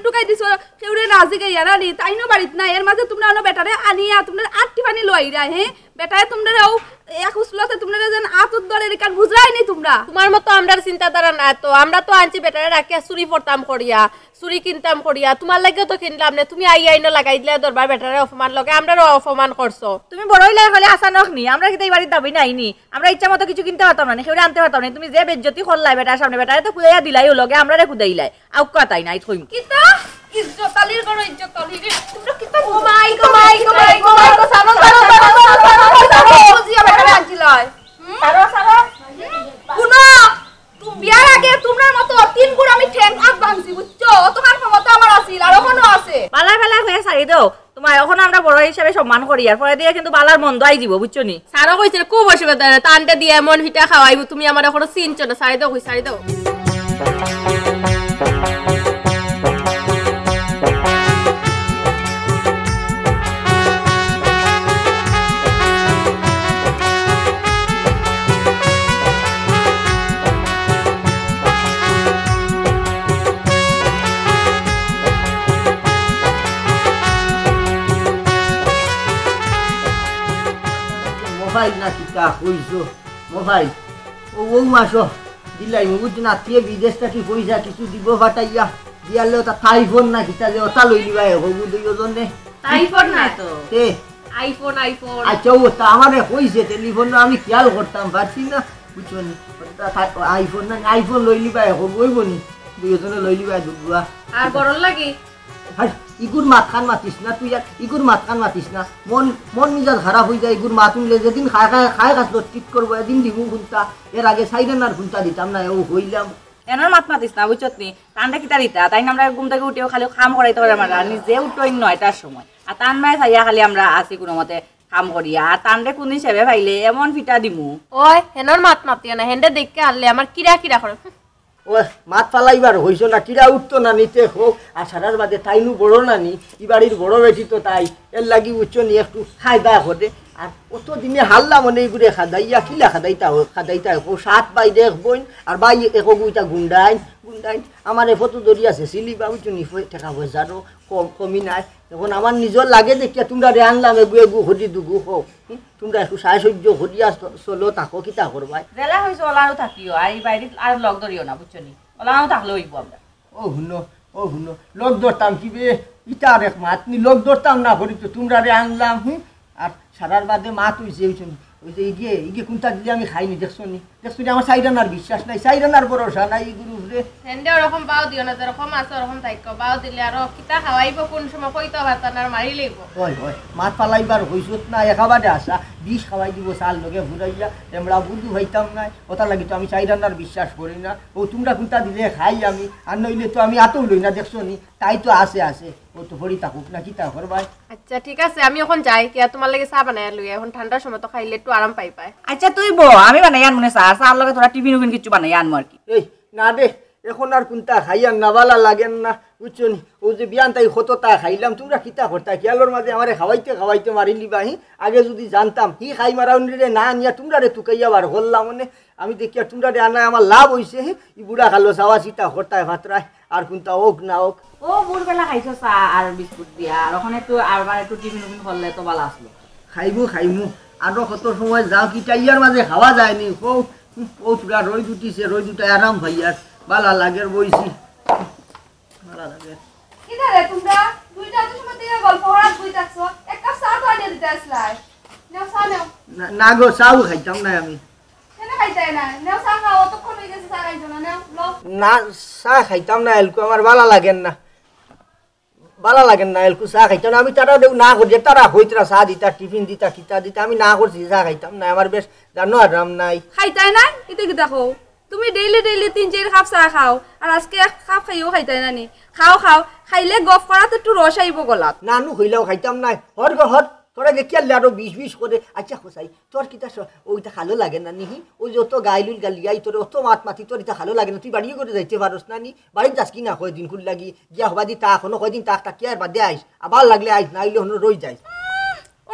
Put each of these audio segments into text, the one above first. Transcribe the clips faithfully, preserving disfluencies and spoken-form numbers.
ঢুকাই দিছো, কেউরে রাজি গাইয়া না নি, তাইনও বাড়িত নাই। এর মাঝে তুমরা অনো বেটারে আনিয়া তুমরা আটটি পানি লইরা, হে? বেটারে তুমরা ও এক উসলতে তুমরা যেন আতুত ধরে রেখান বুঝরায় নি তুমরা। তুমার মতো আমরার চিন্তাধারা না তো, আমরা তো আনছি বেটারে রাখিয়া চুরি পড়তাম করিয়া, চুরি কিনতাম করিয়া, তুমার লাগিও তো কিনলাম না। তুমি আই আইনো লাগাই দিলে দরবার বেটারে অপমান লগে, আমরারও অপমান করছো। তুমি বড় অইলায় কইলে আসানক নি, আমরা কিতা ই বাড়ির দাবি নাই নি? আমরা ইচ্ছা মতো কিছু কিনতে পারতাম না নি, কেউরে আনতে পারতাম না নি। তুমি যে বেজ্জতি করলায় বেটার সামনে, বেটারে তো কুদাইয়া দিলাইও লগে, আমরারে কুদাইলায়। আউক্কা তাই নাই থইম। কিতা? ইজ্জত আলির ঘরো ইজ্জত আলি রে। তুমরা কিতা ও মাই গো, মাই গো, মাই গো, মাই গো, সারো, সারো, সারো, সারো, সারো, সারো, সারো, বুঝিয়া বেটারে আনছিলায়। হুম? সারো, সারো। হুম? হুনো, তুমি বিয়ার আগে তুমরার মতো তিন গুণ আমি ঠ্যাং আত ভাঙছি, বুঝছো? অতখান ক্ষমতা আমার আছিল, আর অখনো আছে। বালা বালা কইয়া সারি দেও। তুমার অখন আমরা বড় হিসাবে সম্মান করি, আর পরে দিয়া কিন্তু বালার মন্দ আই দিব, বুঝছো নি? সারো কইছে খুব অসুবিধা নাই, তানরে দিয়া এমন ফিটা খাওয়াইমু, তুমি আমারে অখনো চিনছো না, সারি দেও কই, সারি দেও। মোবাইল না কিতা কইছো? মোবাইল। ও, ও মাসো। দিলাই, মুগুর দিন আত্মীয় বিদেশ থাকি পয়সা কিছু দিব ফাটাইয়া। দিয়ালে ওটা আইফোন না কিতা যে ওটা লইলিবা, হবু দুইজনে। আইফোন না তো। তে? IPhone, iPhone. আচ্ছা, ও তা আমারে কইছে, টেলিফোন আমি খেয়াল করতাম পারছি না, বুঝছো নি? ওটা থা-, আইফোন না, আইফোন লইলিবা, হবু অইব নি? দুইজনে লইলিবা, দুগুয়া। আর বড় লাগি? হাই, ইগুর মাতখান মাতিস না তুই, আর ইগুর মাতখান মাতিস না। মন, মন মিজাজ খারাপ অই যায়, ইগুর মাত হুনলে। যেদিন খায়, খায়, খায় খাস ঠিক করবো, এদিন দিমু কুন্তা। এর আগে সাইরেন আর কুন্তা দিতাম না, ও কইলাম। এনর মাত মাতিস না, বুঝছত নি? তানরে কিতা দিতা? তাইন আমরা ঘুম থাকি উঠিও খালি কাম করাইতে পারে আমরা, নিজে উঠইন নয়টার সময়। আর তান মায়ে চাইয়া খালি আমরা আছি কুনুমতে কাম করিয়া। আর তানরে কুনদিন সেবে পাইলে এমন ফিটা দিমু। ওই, হেনর মাত মাতিও না, হেনরে দেখিয়া হারলে আমার কিরা কিরা করে। হুঁ। ও, মাত ফালাইবার হইছো না, কিরা উঠতো না নিতে হোক, আর সারার বাদে তাইনু বড় না নি, ই বাড়ির বড় বেটি তো তাই, এর লাগি উঠছো নি একটু খায়দা করে। আর অত দিনে হারলাম অনে ইগুরে খাদাইয়া, কিলা খাদাইতা হোক, খাদাইতা হোক, ও সাত ভাই দেখ বইন, আর ভাই এক গুইতা গুন্ডাইন, গুন্ডাইন, আমার এ ফটো ধরি আছে, সিলি বা উঠছো নি, ফে-, টাকা পয়সারও কম, কমি নাই। এখন আমার নিজর লাগে দেখিয়া তুমরারে আনলাম, এগু এগু হরি দুগু হোক। হুম? তুমরা একটু সায় সহ্য করিয়া চ-, চলো, থাকো, কিতা করবায়? যেলা হইছে ওলানো থাকিও, আর ই বাইরে আর লগ ধরিও না, বুঝছো নি? ওলানো থাকলে অইব আমরা। ও হুনো, ও হুনো, লগ ধরতাম কি বে? ইটা আর এক মাত নি, লগ ধরতাম না করি তো তুমরারে আনলাম, হুম? আর সারার বাদে মাত অইছে, অইছে নি? ওই যে ইগে, ইগে কুন্তা দিলে আমি খাইনি, দেখছো নি? দেখছো নি, আমার সাইরানার বিশ্বাস নাই, সাইরানার ভরসা নাই, ই গুরু রে। হেন্দে ওরকম বাও দিও না, যেরকম আছে ওরকম থাইকো। বাও দিলে আরো কিতা খাওয়াইবো, কোন সময় কইতো পারতা না, আর মারি লইবো। ওই, ওই, মাত ফালাইবার হইছত না, একেবারে আসা, বিষ খাওয়াই দিব, সার লগে ফুরাইয়া, আমরা বুঝু হইতাম না, ওটার লাগি তো আমি সাইরানার বিশ্বাস করি না। ও তুমরা কুন্তা দিলে খাই আমি, আর নইলে তো আমি আতও লই না, দেখছো নি? তাই তো আছে, আছে, ও তো পড়ি থাকুক না, কিতা করবায়? আচ্ছা, ঠিক আছে, আমি এখন যাই, কি আর তোমার লাগি চা বানাইয়া লই, এখন ঠান্ডার সময় তো খাইলে একটু আরাম পাইবায়। আচ্ছা, তুই ব, আমি বানাই আনমু নে চা, চার লগে তোরা টিফিন উফিন কিচ্ছু বানাই আনমু আর কি। এই, না দে, এখন আর কুন্তা খাইয়ার না, বালা লাগের না, বুঝছো নি? ও যে বিয়ান তাই কত তা খাইলাম, তুমরা কিতা করতা? খেয়ালর মাঝে আমারে খাওয়াইতে খাওয়াইতে মারিলিবা, হি? আগে যদি জানতাম, হি খাই মারাউনিরে না আনিয়া তুমরারে তুকাইয়া বার করলাম, মানে, আমি দেখিয়া তুমরারে আনায় আমার লাভ অইছে, হি? ই বুড়া কালো চাওয়া চিতা করতায় ফাতরায়, আর কুন্তা হোক না হোক। ও, ভোরবেলা খাইছো চা আর বিস্কুট দিয়া, আর ওখানে একটু, আর মানে একটু টিফিন উফিন করলে তো বালা আসলো। খাইমু, খাইমু। আরো কত সময় যাও, কি টাইয়ার মাঝে খাওয়া যায়নি। কও, ও তুরা রইদ উঠিছে, রইদ উঠায় আরাম পাইয়ার, বালা লাগের বইছি। বালা লাগের। কিতা রে তুমরা? দুইটা অত সময় থেকে গল্প করার বই থাকছো, এক কাপ চা তো আনিয়া দিতে আসলাই। নেও চা নেও। না, না গো, চাও খাইতাম না আমি। কেনে খাইতায় না? নেও চা খাও, অতক্ষণ অই গেছে চা খাইছো না, নেও, লও। না, চা খাইতাম না, এলকু আমার বালা লাগের না। বালা লাগের না, এলকু চা খাইতাম না। আমি তারা দেউ না করি, তারা হইতরা চা দিতা, টিফিন দিতা, কিতা দিতা, আমি না করছি, চা খাইতাম না, আমার বেশ জানো আরাম নাই। খাইতায় না? ইতে কিতা কও? তুমি ডেইলি ডেইলি তিন চাইর কাপ চা খাও, আর আজকে এক কাপ খাইও খাইতায় না নি? খাও, খাও, খাইলে গফ করাত একটু রস আইবো গলাত। নানু কইলাও খাইতাম না, হর গো হর, তোরা দেখিয়ারলে আরো বিষ বিষ করে। আচ্ছা, হোসাই, তোর কিতা স-, ওইটা ভালো লাগে না নিহি? ওই যে অত গাইলুল গালিয়াই, তোর অত মাত মাতি, তোর ইটা ভালো লাগে না? তুই বাড়িয়ে করে যাইতে পারস না নি? বাড়িত যাস কি না কয়দিন কুল লাগি? গিয়া হবা দি তা, কোনো কয়দিন তাক, তাকিয়া এর বাদে আইস। আবার লাগলে আইস, না আইলে হনো রই যাইস।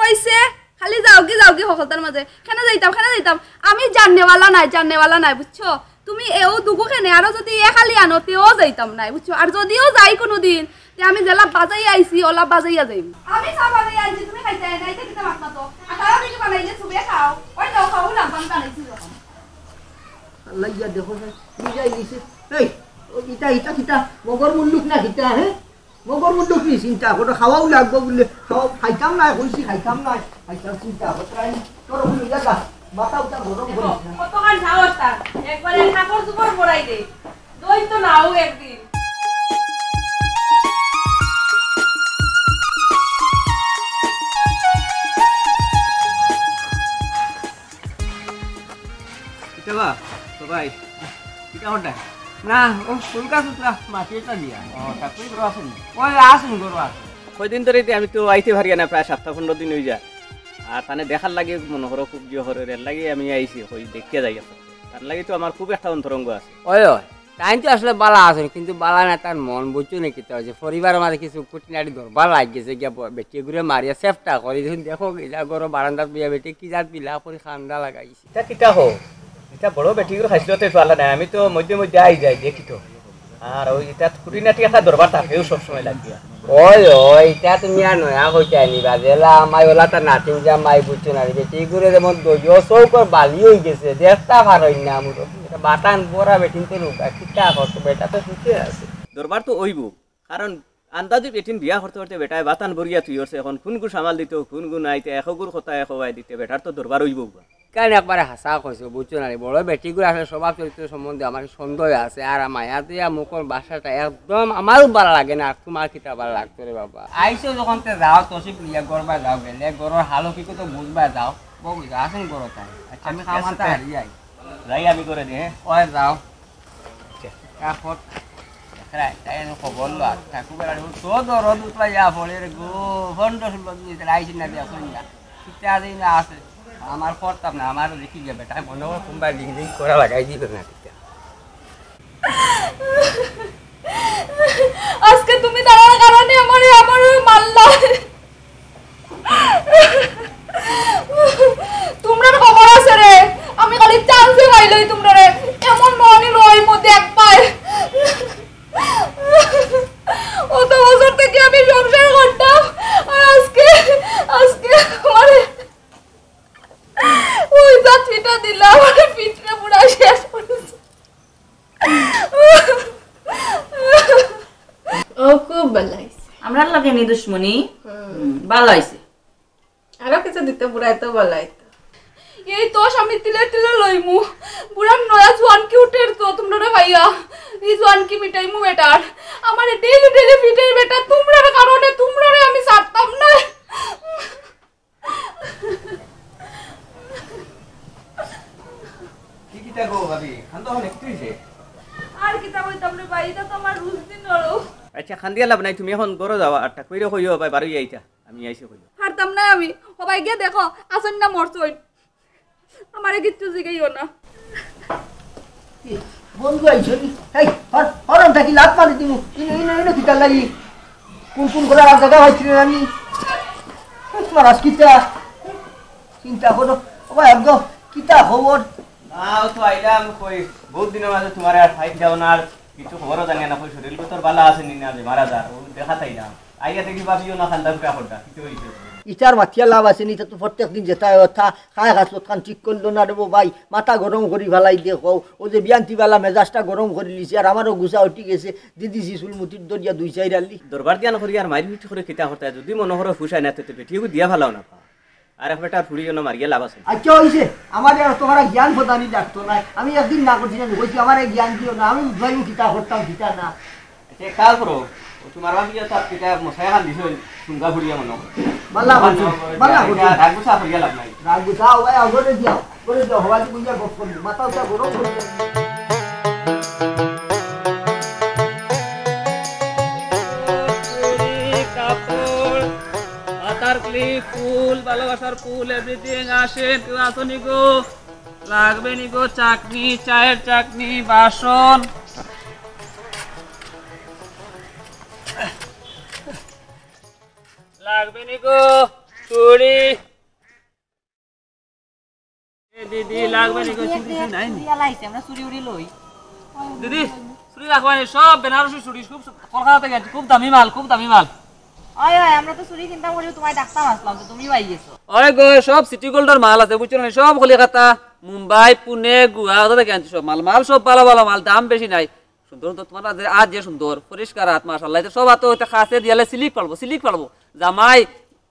ওইসে, খালি যাওগি, যাওগি হকলতার মাঝে। কেনে যাইতাম, কেনে যাইতাম? আমি জাননেওয়ালা নাই, জাননেওয়ালা নাই, বুঝছো? তুমি এও দুগু কেনে, আরো যদি এ খালি আনো, তেও যাইতাম নায়, বুঝছো? আর যদিও যাই কুনুদিন, তে আমি যেলা বাজাইয়া আইছি, অলা বাজাইয়া যাইমু। আমি চা বাজাইয়া আনছি, তুমি খাইতায় না, ইতা কিতা মাত মাতো? আর তারা দেখি বানাইলে চুবে খাও, ওই যাও খাও, লাম্বাম বানাইছি যখন। আল্লাহ ইয়া দেখো, নিজে নিছে। এই, ও ইতা, ইতা কিতা? মগর মুল্লুক না কিতা, হে? মগর মুল্লুক কি চিন্তা করো, খাওয়াও লাগবো বুলে, খাওয়া খাইতাম নায়, কইছি খাইতাম নায়, খাইতাম চিন্তা করো, তাই তোর বুলে ইয়া যা, মাথা উঠা গরম করিস না। কতখান সাহস তার? একবারে কাপড় চোপড় পরাই দে, দই তো নাও একদিন। কিতা বা, তো ভাই, কিতা হঠাৎ? না, ও ফুল গাছ উতরা মাটি এটা দিয়া। ও, তা তুই ঘর আছেন? ওই আছেন, ঘর আছেন। কয়দিন ধরে তো আমি তো আইতে পারি না, প্রায় সপ্তাহ পনেরো দিন হয়ে যায়। আর তানে দেখার লাগি মনে করো খুব জিও করে, এর লাগি আমি আইছি, কই দেখিয়া যাই এখন। তার লাগি তো আমার খুব একটা অন্তরঙ্গ আছে। ওই, ওই, তাইন তো আসলে বালা আছেন, কিন্তু বালা না তার মন, বুঝছো নি কিতা হইছে? পরিবারর মাঝে কিছু খুঁটিনাটি দরবার লাগি গেছে, গিয়া ব-, বেটি ঘুরে মারিয়া সেফটা করি দিছইন। দেখো, ইলা ঘরো বারান্দাত বইয়া বেটি কি জাত বিলা করি কান্দা লাগাইছে। ইতা কিতা হো? ইতা বড় বেটি ঘুরে খাইছিল তো একটু আলাদা। আমি তো মধ্যে মধ্যে আই যাই, দেখি তো। আর ওই ইতা খুঁটিনাটি একটা দরবার থাকেও সবসময় লাগিয়া। ওই, ওই, ইতা তুমি আর নয়া কইতায় নি বা, যেলা আমায় ওলা তার নাতিন জামাই বুঝছো না রে, বেটি ঘুরে যেমন দইও চৌকর বালি হই গেছে, দেখতা পারইন না, মুরব্বি। এটা বাতান বড়া বেটিন তো রোগা, কিতা করতো, বেটা তো সুখে আছে। দরবার তো অইবো, কারণ আন্দাজি বেটিন বিয়া করতে করতে বেটায় বাতান বরিয়া তুই করছে, এখন কোন গু সামাল দিত, কোন গু নাই, তে একগুর কথা একবায় দিতে, বেটার তো দরবার অইবো বা। কারণ একবারে হাছা কইছো, বুঝছো না রে? বড় বেটিগুর আসলে স্বভাব চরিত্র সম্বন্ধে আমার সন্দেহ আছে। আর মায়া দিয়া মুখর ভাষাটা একদম আমারও ভালা লাগে না, আর তোমার কিতা ভালা লাগতো রে বাবা? আইছো যখন তে যাও, তসিব লইয়া গরবা যাও, গেলে গরর হালো কি কত বুঝবা যাও। বউ বুঝা আসুন গরো তাই। আচ্ছা, আমি ঠিক আছে, খামানটা তে হারিয়ে আই। যাই আমি করে দিই, হ্যাঁ? ওই যাও। আচ্ছা। কাপড়। দেখরা, তাই আমি খবর লো, আর ঠাকুর বেড়া তো দরদ উতলা ইয়া পড়ে রে গো, পনেরো ষোলো দিন ধরে আইসি না দিয়া কইন না। ঠিক আছে, না আছে। আমার করতাম না, আমার দেখি গিয়া বেটা, মনে হয় কোনবা লিং লিং করা লাগাই দিল না, ঠিক আছে। আজকে তুমি তার কারণে আমারে, আমারে মারলা। তোমরার খবর আছে রে, আমি খালি চান্সে পাইলই তোমরারে এমন মনে লইমু দেখবায়। অত বছর থেকে আমি সংসার করতাম, আর আজকে, আজকে আমারে ওই জাত পিটা দিলা, আমার পিঠরে পুরা শেষ করেছে। ও খুব ভালা অইছে। আমরার লগে নি দুশমনি, হুম। হুম, ভালা অইছে। আরো কিছু দিতে বুড়ায় তো ভালা অইতো। এই তো আমি তিলে তিলে লইমু। বুড়ার নয়া জোয়ান কি উঠের তো তোমরারে ভাইয়া। এই জোয়ান কি মিটাইমু বেটার। আমারে ডেইলি ডেইলি পিটাই বেটা, তোমরার কারণে তোমরারে আমি ছাড়তাম না। কি কিতা গো ভাবি? কান্দো অখন একটু হইছে। আর কিতা কইতাম রে ভাই, ইটা তো আমার রুজ দিন নরো। আচ্ছা, কান্দিয়া লাভ নাই, তুমি অখন ঘরো যাও, আর ঠাকুরে কইও ভাই বারো আইতা, আমি আইছি কইও। পারতাম না আমি, হবাই গিয়া দেখো, আছইন না মরছইন। আমারে কিচ্ছু জিগাইও না। বন্ধু আইছো নি? এই, হর, হরন থাকি লাত মারি দিমু। ইনো, ইনো, ইনো, কিতার লাগি? কোন কোন করে আর জায়গা পাইছি না আমি? মারাস কিতা? চিন্তা করো। ও ভাই, আব্দ, কিতা খবর? না, ও তো আইলাম, কই, বহুত দিনর মাঝে তোমারে আর ফাইট যাও না, আর কিছু খবরও জানি না, কই শরীর তো তোর ভালা আছে নি না, যে মারা যা, ও দেখা তাই না। আইয়া দেখি ভাবিও না, খান্দা ফুটা খোদ্দা, কিছু হইছে। ইটার মাতিয়া লাভ আছে নি, ইটা তো প্রত্যেক দিন যেটা অয়, অথা খায় খাসলত খান ঠিক করলো না রে বো ভাই, মাথা গরম করি ফালাই দে কও। ও যে বিয়ান্তি বালা মেজাজটা গরম করি লিছে, আর আমারও গুছা উঠি গেছে, দিদি শিশুল মুতির দরিয়া দুই চাইর আলি। দরবার দিয়ান করি আর মাইর পিট করে কিতা করতে, যদি মনে করো ফুসায় না, তে বেটিও দিয়া ফালাও না পা। আর এক বেটার ফুড়ি জন্য মারিয়া লাভ আছে। আচ্ছা, হইছে, আমার আর তোমার জ্ঞান ফদানি লাগতো না। আমি একদিন না করছি, আমি কইছি, আমার এই জ্ঞান দিও না, আমি বুঝাইমু কিতা করতাম, কিতা না। আচ্ছা, এক কাজ করো, ও তোমার ভাবি যে তার পিতা মশাই খান দিছে, সুঙ্গা ফুড়িয়া মনে হয়। বালা করছো, বালা করছো। রাগ গুছা ফুড়িয়া লাভ নাই। রাগ গুছা, ও ভাই, আগরে দিয়া, করে দিয়া, হওয়া দি বুঝা গপ করবি, মাথা উঠা গরম করবি। চুড়ি, কাপড়, মাথার ক্লিপ, ফুল, ভালোবাসার ফুল, এভরিথিং আসেন, কেউ আসনি গো? লাগবে নি গো চাটনি, চায়ের চাটনি, বাসন? লাগবে নি গো চুড়ি? এ দিদি, লাগবে নি গো, চুড়ি টুড়ি নাই নি? চুড়ি আলা আইছে, আমরা চুড়ি উড়ি লই। দিদি, চুড়ি রাখবা নি, সব বেনারসি চুড়ি, খুব সু-, কলকাতা থেকে আনছি, খুব দামি মাল, খুব দামি মাল। অয়, অয়, আমরা তো চুড়ি কিনতাম করি, তোমায় ডাকতাম আসলাম, তো তুমিও আই গেছো। অয় গো, সব সিটি গোল্ডর মাল আছে, বুঝছো না? সব কলিকাতা, মুম্বাই, পুনে, গোয়া, ওটা থেকে আনছি সব মাল। মাল সব ভালো ভালো মাল, দাম বেশি নাই। সুন্দর সুন্দর তোমার আত যে, আত যে সুন্দর, পরিষ্কার আত, মাশাআল্লাহ। এটা সব আত হইতে খাসে দিয়ালে সিলিক পারবো, সিলিক পারবো। জামাই,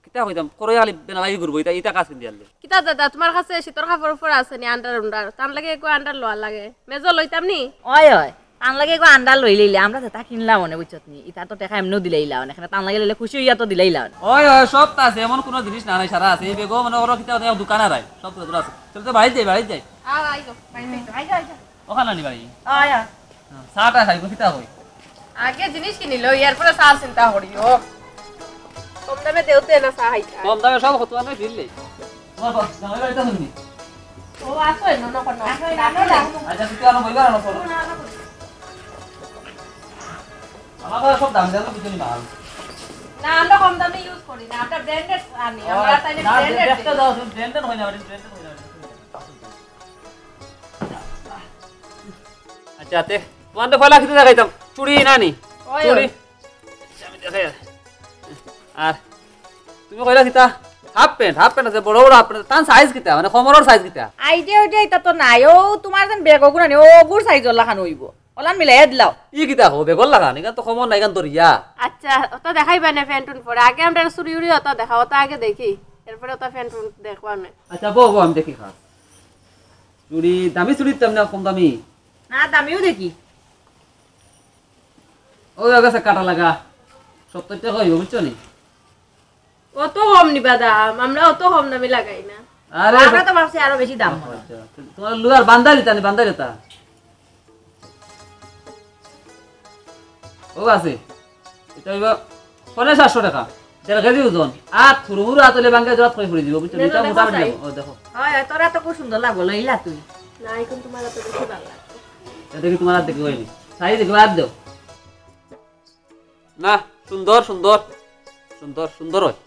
কিতা কইতাম, করই খালি বেনালাই ঘুরবো, এটা, এটা কাজ কিন দিয়ালে। কিতা দাদা, তোমার কাছে শীতর কাপড় উপর আছে নি, আন্ডার উন্ডার? তান লাগে একটু আন্ডার লওয়া লাগে। মেজো লইতাম নি? অয়, অয়। তান লাগে একটু আন্ডার লই লইলে, আমরা যেটা কিনলাম অনে, বুঝছত নি? ইতা তো টেকা এমনেও দিলাইলা অনে, এখানে তান লাগে লইলে খুশি হইয়া তো দিলাইলা অনে। অয়, অয়, সব তো আছে, এমন কোনো জিনিস না নাই, সারা আছে। এই বেগও মনে করো কিতা দোকান আর আই, সব তো আছে। চল তো বাড়িত যাই, বাড়িত যাই। আও, আই যাও, বাড়িত যাই, আই যাও, আই যাও। ওখানে নি বাড়ি? অয়, অয়। হ্যাঁ, চা টা খাইবো, কিতা কই? আগে জিনিস কিনি লই, এরপরে চা চিন্তা করিও। কম দামে দেউতে না চা খাইতা। কম দামে সব হতো না, দিলে। তোমার বা-, জামাই বাড়িতে শুননি? ও, আসো, এনো, না, না, না। আচ্ছা, তুই আনো, বইবার আনো, চলো। আমার কথা সব দাম জানো, বুঝলি মাল। না, আমরা কম দামে ইউজ করি না, আমরা ব্র্যান্ডেড আনি, আমরা তাইলে না, ব্র্যান্ডেড দেখতে দাও, তুমি ব্র্যান্ডেড হয় না, ব্র্যান্ডেড হয় না। আচ্ছা, তে, তোমার তো পয়লা কিছু দেখাইতাম, চুড়ি না নি? ওই, চুড়ি। ওই। আচ্ছা, আমি দেখাই আর। আর তুমি কইলা কিতা? হাফ প্যান্ট, হাফ প্যান্ট আছে, বড় বড় হাফ প্যান্ট। তান সাইজ কিতা? মানে, কোমরর সাইজ কিতা? আইডিয়া ওইটা এটা তো নাই। ও, তোমার যেন ব্যাগ ওগুলো নেই, ও ওগুর সাইজ ওলা খান হইব। ওলান মিলাই দিলাও। ই কিতা হো, ব্যাগর লাখান? এখান তো কোমর নাই, এখান দরিয়া। আচ্ছা, ওটা দেখাইবা না প্যান্ট উন পরে। আগে আমরা চুড়ি উড়ি ওটা দেখাও, ওটা আগে দেখি। এরপরে ওটা প্যান্ট উন দেখবা না। আচ্ছা, বউ, বউ, আমি দেখি খাস। চুড়ি, দামি চুড়ি দিতাম না, কম দামি। না, দামিও দেখি। ও, ওর কাছে কাটা লাগা। সত্তর টাকা হইব, বুঝছো নি? অত কম নিবা দাম, আমরা অত কম দামি লাগাই না। আরে, আমরা তো ভাবছি আরো বেশি দাম হবে। আচ্ছা, তোমার লুয়ার বান্দারি তা নি, বান্দারি তা। ও আছে, এটা হইব পনেরো সাতশো টাকা, দেড় কেজি ওজন। আর থুরু মুরু আতলে বাঙ্গা জোড়া থই ফুড়ি দিব, বুঝছো? এটা মোটামুটি। ও, দেখো। হয়, হয়, তোরা তো খুব সুন্দর লাগবো, লইলা তুই। না, এখন তোমার তো বেশি ভালো লাগবে। এটা দেখি তোমার হাত দেখি হয়নি, সাইজ দেখি আর দেও। না, সুন্দর, সুন্দর, সুন্দর, সুন্দর হয়,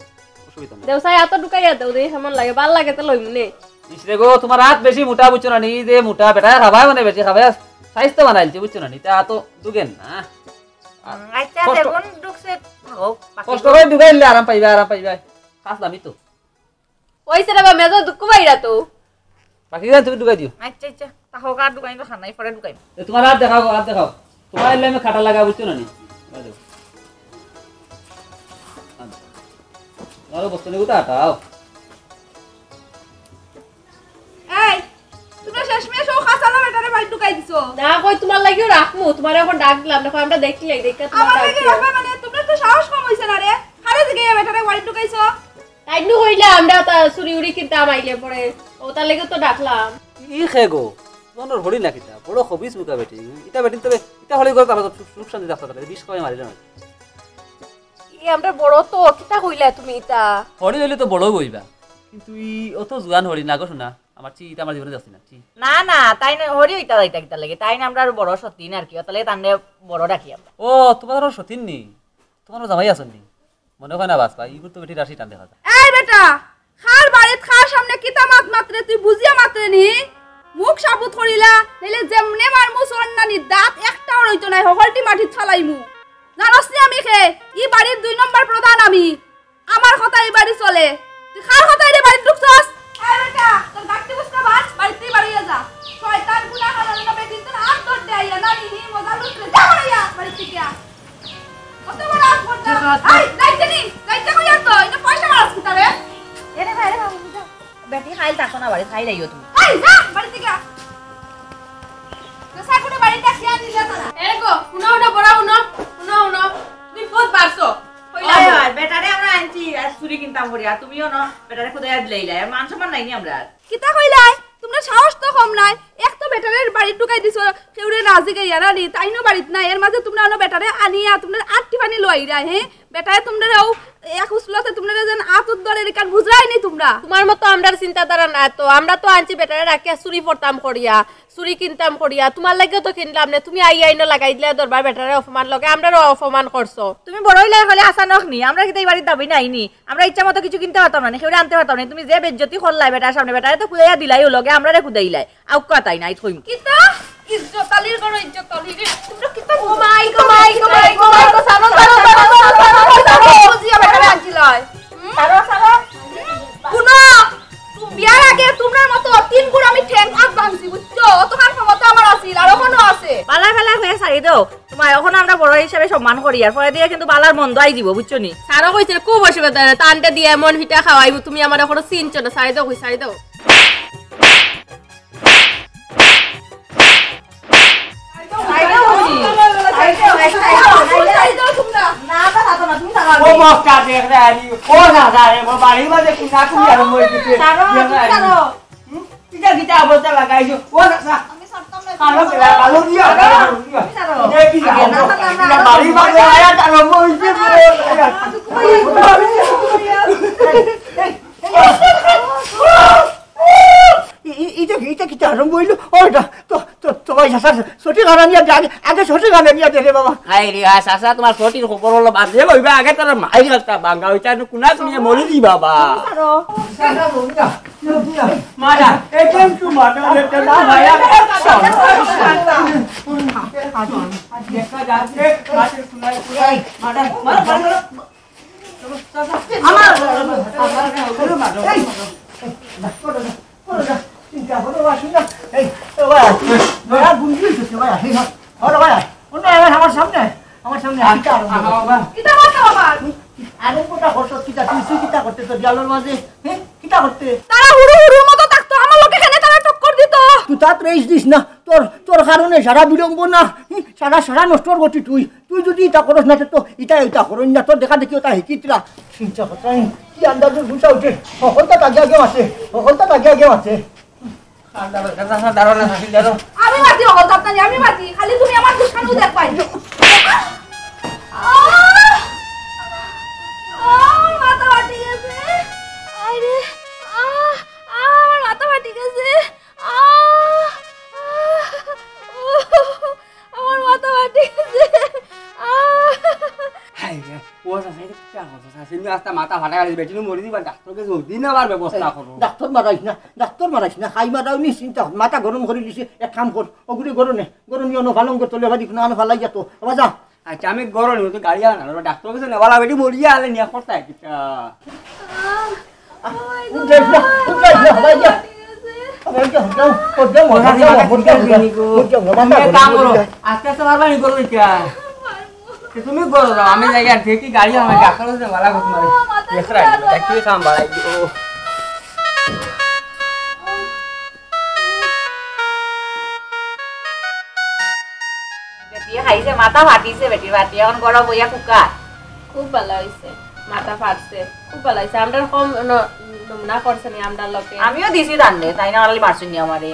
অসুবিধা নাই। দেও সাই, এত ঢুকাইয়া দেও, দেখি কেমন লাগে, ভালো লাগে তো লইমু নে। ইস রে গো, তোমার হাত বেশি মোটা, বুঝছো না নি? এই যে মোটা বেটা খাবায় মানে বেশি খাবায়, সাইজ তো বানাইলছে, বুঝছো না নি? তা তো দুগেন না। আর হুম, আচ্ছা, কষ্ট, দেখুন, ঢুকছে, থাকো, বাকি কষ্ট করে ঢুকাইলে আরাম পাইবা, আরাম পাইবা। খাস দামি তো। ওই সেটা বা মেজো দুঃখ পাইরা তো। বাকি গান তুমি ঢুকাই দিও। আচ্ছা, আচ্ছা, তা হোক, আর ঢুকাই তো খানাই, পরে ঢুকাই। এ, তোমার হাত দেখাও, হাত দেখাও। তোমার এলে আমি খাটা লাগা, বুঝছো না নি? আরে। আরো বস্তু নিয়ে কোথায় আটাও? এই, তোমরা শেষমেশ ও খাসালা বেটারে বাড়ি ঢুকাই দিছো। না, কই তোমার লাগিও রাখমু, তোমার এখন ডাক দিলাম, দেখো আমরা দেখি, দেখে তোমার আমার ডাক লাগি দিলাম। রাখবা মানে, তোমরা তো সাহস কম হইছে না রে। খালি দিকে বেটারে বাড়ি ঢুকাইছো। তাই নু কইলা আমরা তা চুড়ি উড়ি কিনতাম আইলে পরে, ও তার লাগি তো ডাকলাম। ই খে গো, তোমার হরি না কিতা, বড় খবিস মুখা বেটি। ইটা বেটি তবে, ইটা হলে গো, তাহলে তো সুখ, সুখ শান্তি থাকতে পারে, বিষ খাওয়াই মারিল না। ই আমরা বড় তো, কিতা কইলা তুমি ইতা? হরি হইলে তো বড় হইবা, কিন্তু ই অত জুয়ান হরি না গো শোনা। আমার চি, ইটা আমার জীবনে যাচ্ছে না, চি। না, না, তাই না, হরি হইতা যাইতা কিতা লাগে, তাই না আমরা আরো বড় সতীন আর কি, তাহলে তানরে বড় ডাকি আমরা। ও, তোমার আরো সতীন নি? তোমার আরো জামাই আছেন নি? মনে হয় না বাঁচবা, ইগুর তো বেটি রাশি টান দেখা যায়। এই বেটা, খার বাড়িত খার সামনে কিতা মাত মাতরে তুই বুঝিয়া মাতরে নি? মুখ সাবুত করিলা, নাইলে যেমনে মারমু সন্নানি দাঁত একটাও রইতো নাই, হগলটি মাটিত ফালাইমু। জানোস নি আমি খে? ই বাড়ির দুই নম্বর প্রধান আমি। আমার কথা ই বাড়ি চলে। তুই খার কথা রে বাড়িত ঢুকছস? এই বেটা, তোর গাট্টি বুঝতে পার, বাড়িতেই বাড়িয়ে যা। শয়তান গুনাহ হারানো বেদিন তোর হাত ধরতে আইয়া, না নি মজা লুটরে, যা বাড়িয়া, বাড়ি থেকে। কত বড় আত বড়। এই, যাইতে নি, যাইতে কইয়া তো, এটা পয়সা মারাস কিতা রে? এরে ভাই রে বাবু, বুঝা। বেটি খাইল থাকো না বাড়ি, খাইল আইও তুমি। এই, যা, বাড়ি থেকে। তো সাকুরে বাড়িটা খেয়ে দিলে তারা। এরে গো, হুনো, হুনো, বড় হুনো, হুনো, হুনো। তুমি বহুত বাড়ছো। কইলা অয়, গো। অয়, বেটারে আমরা আনছি, আর চুড়ি কিনতাম করি, আর তুমিও না, বেটারে খুদাইয়া দিলাইলা, আর মান সম্মান নাই নি আমরা আর। কিতা কইলাই? তোমরা সাহস তো কম নাই। এক তো বেটারে বাড়িত ঢুকাই দিছো, কেউরে রাজি গাইয়া না নি, তাইনও বাড়িত নাই। এর মাঝে তোমরা অনো বেটারে আনিয়া তোমরা আটটি পানি লইরা, হে? বেটারে তোমরা ও এক উসলতে তুমরারে যেন আত ধরে রেখান বুঝরায়নি তুমরা। তুমার মতো আমরার চিন্তাধারা না তো, আমরা তো আনছি বেটারে রাখিয়া চুরি পড়তাম করিয়া, চুরি কিনতাম করিয়া, তুমার লাগিও তো কিনলাম না। তুমি আইয়া আইনো লাগাই দিলে দরবার বেটারে অপমান লগে, আমরারও অপমান করছো। তুমি বড় অইলায় খালি আচানক নি, আমরা কিতা ই বাড়ির দাবি নায় নি? আমরা ইচ্ছা মতো কিছু কিনতে পারতাম না নি, কেউরে আনতে পারতাম না নি। তুমি যে বেইজ্জতি করলায় বেটার সামনে, বেটারে তো কুদাইয়া দিলায়, ও লগে আমরারে কুদাইলায়। আউক্কা তাই নাই থইম। কিতা? ইজ্জত আলির ঘরো ইজ্জত আলির। তুমরা কিতা বুঝো? ও মাই গো, মাই গো, মাই গো, মাই গো, সারো, সারো, সারো। বুঝিয়া বেটারে আনছিলায়। হুম? সারো, সারো। হুম? হুনো, তুমি বিয়ার আগে তুমরার মতো তিন গুণ আমি ঠ্যাং আত ভাঙছি, বুঝছো? অতখান ক্ষমতা আমার আছিল, আর অখনো আছে। বালা বালা কইয়া ছাড়ি দেও। তুমায় অখন আমরা বড় হিসাবে সম্মান করি, আর পরে দিয়া কিন্তু বালার মন্দ আই দিব, বুঝছো নি? সারো কইছে খুব অসুবিধা নাই, তানটে দিয়া এমন পিঠা খাওয়াইবো, তুমি আমারে অখনো চিনছো না, ছাড়ি দেও, কই ছাড়ি দেও। ও মক্কা দেখ রে আরি, ও দাদা রে, ও বাড়ির মাঝে কুনা কুনি আরম্ভ হয়ে গেছে। ছাড়ো, দেখ রে আরি। ছাড়ো। হুম? কিতা কিতা অবস্থা লাগাইছো? ও দাদা। আমি ছাড়তাম না। ভালো করে, ভালো দিয়া, ভালো দিয়া। ছাড়ো। এই কি আগে না, না, না, না, এটা বাড়ির মাঝে আয়া আরম্ভ হইছে। এই, এই, এই, এই, এই, ইটা কি, ইটা কিতা আরম্ভ হইলো? ও, এটা তো, তো, তো ভাই, চাচা, সঠিক আনা নিয়া দে, আগে, আগে সঠিক আনা নিয়া দে রে বাবা। হায় রে, হায়, চাচা, তুমার সঠিক খবর অইলো, বাদ দিয়া লইবা, আগে তার মাইর গাছটা ভাঙ্গা, ওইটা নু কুনা তুমি মরি দি বাবা। মারা, একদম তো মারা, এটা না ভাই, আর দেখা যাচ্ছে, মাঠের কুনায়, কুনায়, মারা, মারা, মারা, মারা। আমার, এই, চিন্তা করো, আসি না। এই, ও ভাই, ভাই, গুঞ্জি হইছে, ভাই, আসি না। ওরে ভাই, অন্য ভাই, আমার সামনে, আমার সামনে, আ-, আসি না, আ-, বাবা। কিতা মারছো বাবা? আরে কোটা করছো, কিতা, তুই, তুই কিতা করতে তো দেয়ালর মাঝে? হ্যাঁ? কিতা করতে? তারা হুরু হুরুর মতো থাকতো, আমার লগে কেনে তারা টক্কর দিত? তুই তাত রেস দিস না, তোর, তোর কারণে সারা বিড়ম্বনা, হ্যাঁ? সারা, সারা নষ্টর গতি তুই। তুই যদি ইতা করস না, তে তো ইতা, ইতা করইন না, তোর দেখা দেখি ওটা হিকিতরা। চিন্তা করতে আমি কি আন্দাজে ঘুষা উঠে, হকলতা তাকে আগে মারছে, হকলতা তাকে আগে মারছে। দাঁড়াও, দাঁড়াও, দাঁড়াও, দাঁড়াও। আমি মাতি হকলতা আপনারে, আমি মাতি, খালি তুমি আমার দুষ্কানো দেখবাই। আহ! আহ, আমার মাথা ফাটি গেছে। আরে, আহ, আহ, আমার মাথা ফাটি গেছে। আহ! আহ! আমার মাথা ফাটি গেছে। আহ! হায় রে, ও চাচা, এটা কিতা করছো? চাচা, এমনি আস্তা মাথা ফাটা গেছে, বেটি নু মরি দিবা, ডাক্তারকে জলদি নেবার ব্যবস্থা করো। ডাক্তার মারাইস না, ডাক্তার মারাইস না, খাই মারাও নি চিন্তা, মাথা গরম করি দিছে, এক কাম কর, ওগুলি গরম নে, গরম নিয়ে অনো ফালঙ্গ তোলে বাড়ি কোনো আনো ফালাই যা তো, বাবা যা। আচ্ছা, আমি গরম নিব, তো গাড়ি আনা, ডাক্তার কাছে নেওয়ালা, বেটি মরিয়া আলে নিয়ে করতে কিতা? আহ! উঠ যাইস না, উঠ যাইস না, হবাই যা। হবাই যা, হবাই যা, হবাই যা, হবাই যা, হবাই যা, হবাই যা। তুমি এক কাম করো, আস্তে আস্তে পারবা নি করো এটা। এ তুমি করো যাও, আমি যাই আর দেখি গাড়ি আমার ডাক্তার কাছে ভালো করতে পারে। দেখরা, দেখি কাম বাড়াই দিও। বেটি খাইছে, মাথা ফাটিছে বেটির ফাটি, এখন গরম হইয়া কুকার। খুব ভালা হইছে, মাথা ফাটছে, খুব ভালা হইছে। আমরার কম ন-, নমুনা করছে নি আমরার লগে। আমিও দিছি তানরে, তাই না খালি মারছইন নি আমারে।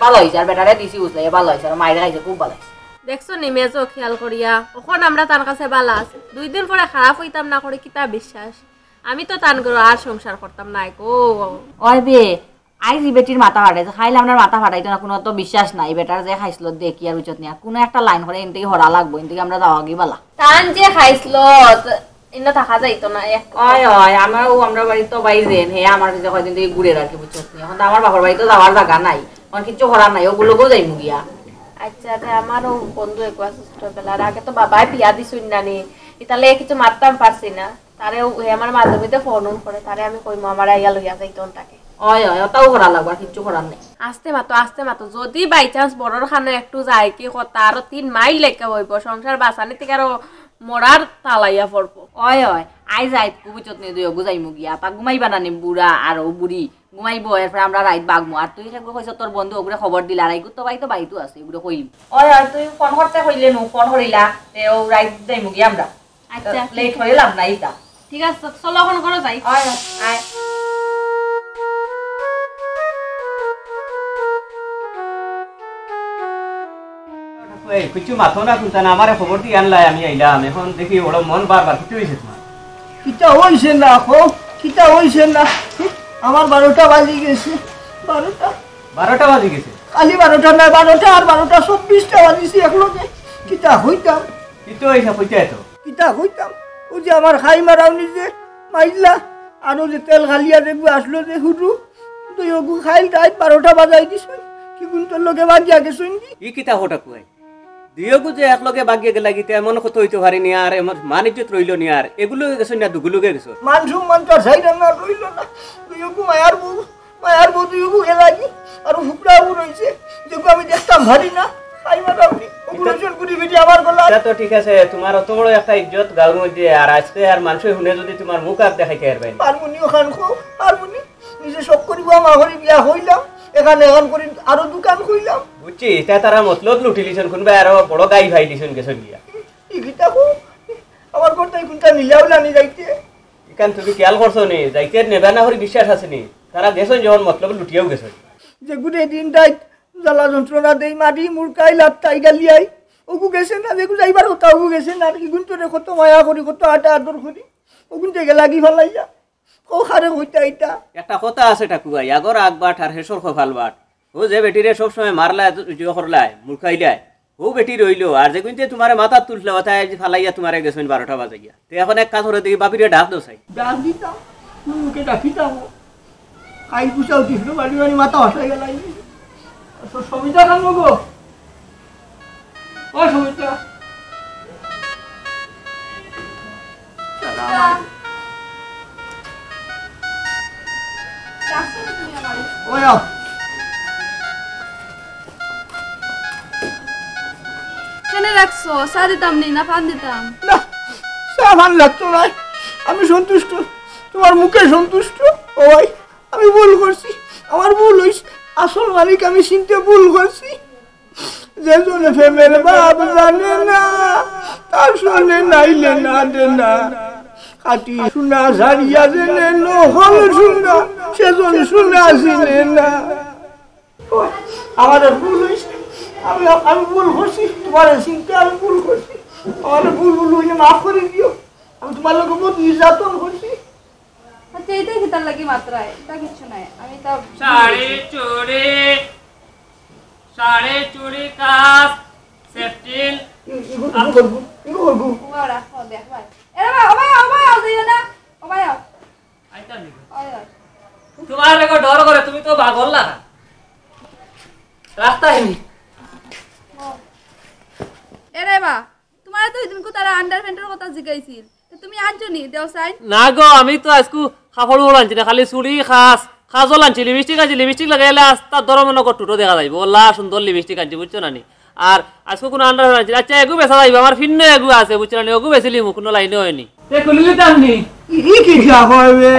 ভালা হইছে, আর বেটারে দিছি বুঝলে, ভালা হইছে, আর মাইরে খাইছে, খুব ভালা হইছে। দেখছো নি মেজো খেয়াল করিয়া, অখন আমরা তান কাছে ভালা আছি, দুই দিন পরে খারাপ হইতাম না করে কিতা বিশ্বাস? আমি তো তান ঘরো আর সংসার করতাম না গো। ওই বে, আইজ ই বেটির মাথা ফাটাইছে, খাইলে আমরার মাথা ফাটাইতো না, কুনু তো বিশ্বাস নাই। বেটার যে খাইছলত দেখি আর উচত নিয়া, কুনু একটা লাইন করে ইন থাকি হরা লাগবো, ইন থাকি আমরা যাওয়াগি ভালা। তান যে খাইছলত, ইনো থাকা যাইতো না এক। অয়, অয়, আমারও আমরার বাড়িত তো ভাই যেন, হে আমার পিছে কয়দিন থাকি ঘুরে রাখি, বুঝছত নি? এখন তো আমার বাপর বাড়িত যাওয়ার জাগা নাই, এখন কিচ্ছু করার নাই, ওগুলোকেও যাইমু গিয়া। আচ্ছা, তে আমারও বন্ধু এক আছে ছোটবেলার, আগে তো বাবায় বিয়া দিছইন না নি, ইতালে কিছু মাততাম পারছি না। তারে ও, হে আমার মাঝে মধ্যে ফোন উন করে, তারে আমি কইমু আমারে আইয়া লইয়া যাইতো অন তাকে। অয়, অয়, ওটাও করা লাগবো, আর কিচ্ছু করার নাই। আস্তে মাতো, আস্তে মাতো, যদি by chance বড়র কানো একটু যায় কি কথা, আরো তিন মাইল লেখা হইব, সংসার বাঁচানি থেকে আরো মরার তালাইয়া পড়বো। অয়, অয়, আই যাই, বুঝছত নি, দুই ওগু যাইমু গিয়া, তা ঘুমাইবা না নি বুড়া আর ও বুড়ি, ঘুমাইবো, এরপর আমরা রাইত বাগমু। আর তুই সেগুলো কইছ তোর বন্ধু ওগুরে খবর দিলা, আর এগুর তো ভাই তো বাড়িত আছে, ওগুরে কইলি। অয়, অয়, তুই ফোন করতে কইলে নু, ফোন করিলা, তে ও রাইত যাইমু গিয়া আমরা। আচ্ছা, লেট হয়ে লাভ নাই ইতা। ঠিক আছে, চলো এখন ঘরো যাই। আয়, আয়। এই, কিচ্ছু মাতো না, কুন্তা না, আমারে খবর দিয়া আনলাই, আমি আইলাম। এখন দেখি ওর মন বারবার, কিচ্ছু হইছে তোমার? কিতা অইছে না, কও? কিতা অইছে না? আমার বারোটা বাজি গেছে। বারোটা? বারোটা বাজি গেছে? খালি বারোটা নায়, বারোটা আর বারোটা, চব্বিশটা বাজিছে একলগে। কিতা কইতাম? কিতা অইছে, কইতায় তো। কিতা কইতাম? অউ যে আমার খাই মারাউনি যে মাইল্লা, আর অউ যে তেল খালিয়া যেগু আসলো যে হুরু, তো অগু খাইল রাইত বারোটা বাজাই দিছইন। কিগুন্তর লগে বাগিয়া গেছইন কি? ই কিতা কও ঠাকুভাই? দুইওগু যে একলগে বাগিয়া গেলা গিতা এমন কথা অইতো পারে নি আর, এমন মান ইজ্জত রইলো নি আর, এগুলো গেছইন না দুগুলোকে গেছইন। মান সম্মান তো আর চাইরাম না, রইলো না। দুইওগু মায়ার বউ, মায়ার বউ দুইওগু গেলা গি, আর ফুকরা বউ রইছে, যেগু আমি দেখতাম পারি না। খাই মারাউনি, অগুলো ইজ্জত গুটি ফিটি আমার গলা। ইটা তো ঠিক আছে, তুমার অত বড় একটা ইজ্জত গাউর মধ্যে, আর আইজকে আর মানষে হুনে যদি তুমার মুখ আর দেখাইতে পারবায় না। পারমুনি অখান কও, পারমুনি। নিজে শখ করি বা মা করি বিয়া কইলাম, এখান এখান করি আরো দুখান কইলাম। বুঝছি, ইতা তারা মতলব লুটিলিছইন, কুনবায় আরো বড় গাই ফাইলিছইন গেছইন গিয়া। ই কিতা কও? আমার ঘর তাই কুনটা নিলাও লানি যাইতে। ইখান তুমি খেয়াল করছো নি? যাইতে নেবা না করি বিশ্বাস আছে নি? তারা গেছইন যখন মতলব লুটিয়াও গেছইন। যেগুরে দিন রাইত জ্বালা যন্ত্রণা দেই, মারি, মুরকাই, লাত্তাই, গালিয়াই, অগু গেছে না, যেগু যাইবার কথা অগু গেছে না, আর কিগুন্তরে কত মায়া করি, কত আটা আদর করি, অগুনতে গেলা গি ফালাইয়া। কও কারে কইতা ইতা? একটা কথা আছে ঠাকুভাই, আগর আগ বাট আর হেষর কপাল বাট। অউ যে বেটিরে সবসময় মারলায়, ইয়ে করলায়, মুরকাইলায়, অউ বেটি রইলো, আর যেগুনতে তুমারে মাথাত তুলছিলা, অতায় আইজ ফালাইয়া তুমারে গেছইন বারোটা বাজাইয়া। তে এখন এক কাজ করো দেখি, বাপিরে ডাক দেও চাই। ডাক দিতাম, মুখে ডাকিতাম। খাই গুছাও দিছিল, বাড়ি বাড়ি মাথা হসাই গেল। তো সবিতা কানো গো? ও সবিতা। ওই আও। কেনে রাখছো? চা দিতাম নি, না পান দিতাম? না, চা পান লাগতো নায়। আমি সন্তুষ্ট, তুমার মুখে সন্তুষ্ট। ওই, আমি ভুল করছি, আমার ভুল অইছে। আসল মালিক আমি চিনতে ভুল করছি। যে জনে প্রেমের ভাব জানে না, তার সনে নাইলে না দে না। খাঁটি সোনা ছাড়িয়া জেনে নকল সোনা, সেজন সোনা চিনে না। আমার ভুল অইছে, আমি, আমি ভুল করছি, তুমারে চিনতে আমি ভুল করছি। আমার ভুল, ভুল অইলে মাফ করি দিও। আমি তুমার লগে বহুত নির্যাতন করছি। আচ্ছা, ইটা কিতার লাগি মাতরায়? ইটা কিচ্ছু নায়। আমি ইটা শাড়ি চুড়ি, শাড়ি চুড়ি কাজ, সেফটিন। ইগু, ইগু করবো, ইগু করবো। ও বাবা, রাখো, দেখ ভাই। এ বাবা, ও ভাই, ও ভাই, আও যাইও না। ও ভাই, আও। আইতাম নি। ওই, ওই। তুমার এগো ডর করে, তুমি তো পাগল না। রাস্তায় নি। ও। এ রে বা, তুমারে তো ওই দিনকু তারা আন্ডার প্যান্টর কথা জিগাইছিল। তো তুমি আনছো নি, দেও চাইন? না গো, আমি তো আইজকু কাপড় উপর আনছি না, খালি চুড়ি, কাজ, কাজল আনছি, লিপস্টিক আনছি, লিপস্টিক লাগাইলে আস্তা ধরো মনে কর টুটো দেখা যাইবো। ওলা সুন্দর লিপস্টিক আনছি, বুঝছো না নি? আর আইজকু কুনু আন্ডার প্যান্ট আনছি না। আচ্ছা, এগু বেচা যাইবো, আমার ফিন্নো এগু আছে, বুঝছো না নি? ওগু বেচিলিমু, কুনু লাইনে অয়নি। তে খুলিলি তার নি? ই কি যা হবে?